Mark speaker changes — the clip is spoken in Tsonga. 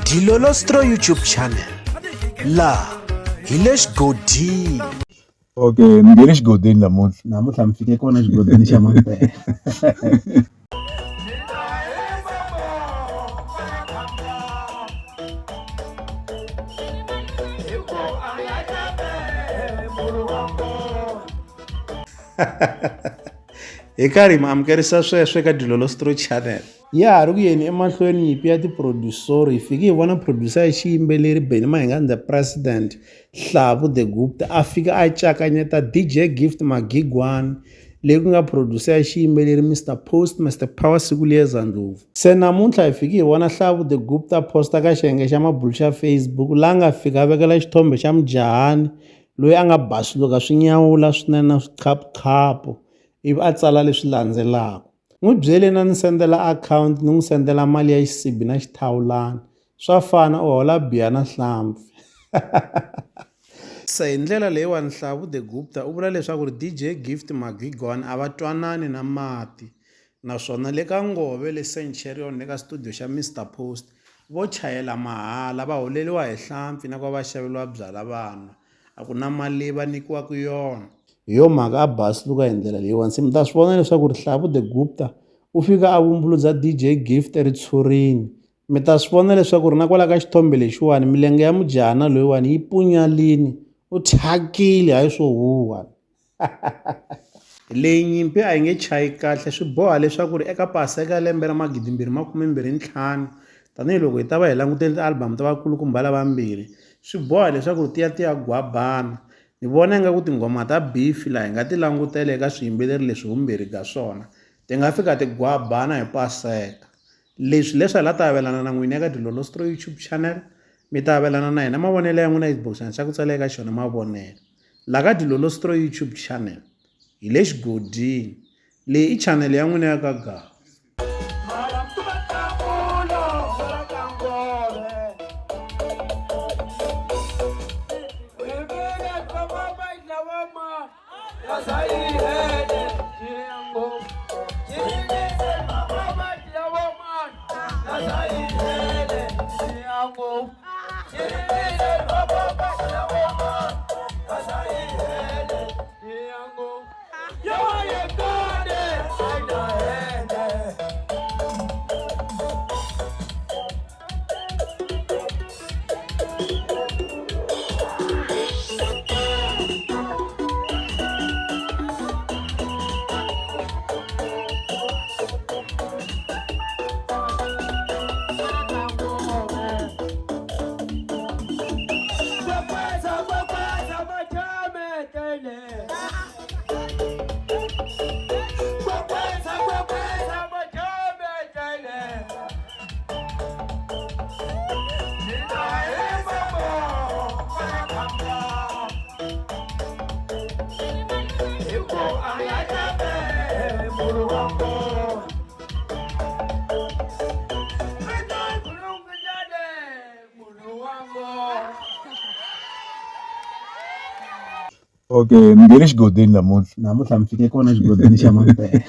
Speaker 1: Dilolostro YouTube channel laha hi le xigodini.
Speaker 2: Okay, ni nge le xigodini namuntlha.
Speaker 3: Namuntlha mi fike kona xigodini xa mampela.
Speaker 1: Hi karhi hi mi amukerisa sweswo eka Dilolostro channel.
Speaker 3: Ya ha ri ku yeni emahlweni nyimpi ya ti-producer hi fike hi vona producer ya xiyimbeleri Benny Mayengani the president Hlavu the Gupta a fika a cakanyeta DJ Gift Magigwana leyi ku nga producer ya xiyimbeleri Mr Post Mr Power Sikuliyeza Ndlovu. Se namuntlha hi fike hi vona Hlavu the Gupta posta ka xiyenge xa mabulu xa Facebook laha nga fika a vekela xithombe xa mujahani loyi a nga basuluka swi nyawula swinene na swiqhapuqhapu ivi a tsala leswi landzelaka. N'wi byeleni a ni sendela akhawunti ni n'wi sendela mali ya xisibi na xithawulana. Swa fana u hola biya na hlampfi.
Speaker 1: Se hi ndlela leyiwani Hlavu The Gupta u vula leswaku ri DJ Gift Magigwana a va twanani na mati naswona le ka Ngove le Centurion le ka studio xa Mister Post vo chayela mahala va holeriwa hi hlampfi na ku va va xaveriwa byala va nwa a ku na mali leyi va nyikiwaka yona.
Speaker 3: Hi yo mhaka a basuluka hi ndlela leyiwani se mi ta swi vona leswaku ri Hlavu The Gupta u fika a vumbuludza DJ Gift eritshurini. Mi ta swi vona leswaku ri na kwala ka xithombe lexiwani milenge ya mujahana loyiwani yi punyalini u thyakile hayi swo huha.
Speaker 1: Leyi nyimpi a yi nge chayi kahle swi boha leswaku ri eka paseka ya lembe ra 2025 tanihiloko hi ta va hi langutele ti-album ta vakulukumba lavambirhi swi boha leswaku ti ya ti ya gwabana ni vona ingaku tinghoma ta beef laha hi nga ti langutela eka swiyimbeleri leswi vumbirhi bya swona ti nga fika ti gwabana hi paseka leswi leswi hi la ta avelana na n'wina eka Dilolostro YouTube channel mi ta avelana na hina mavonelo ya n'wina xibokisana xa ku tsala eka xona mavonelo la ka Dilolostro YouTube channel hi le xigodini leyi i channel ya n'wina ya ka Gava.
Speaker 2: Okay, ni nge le xigodini namuntlha.
Speaker 3: Namuntlha mi fike kona xigodini xa mampela.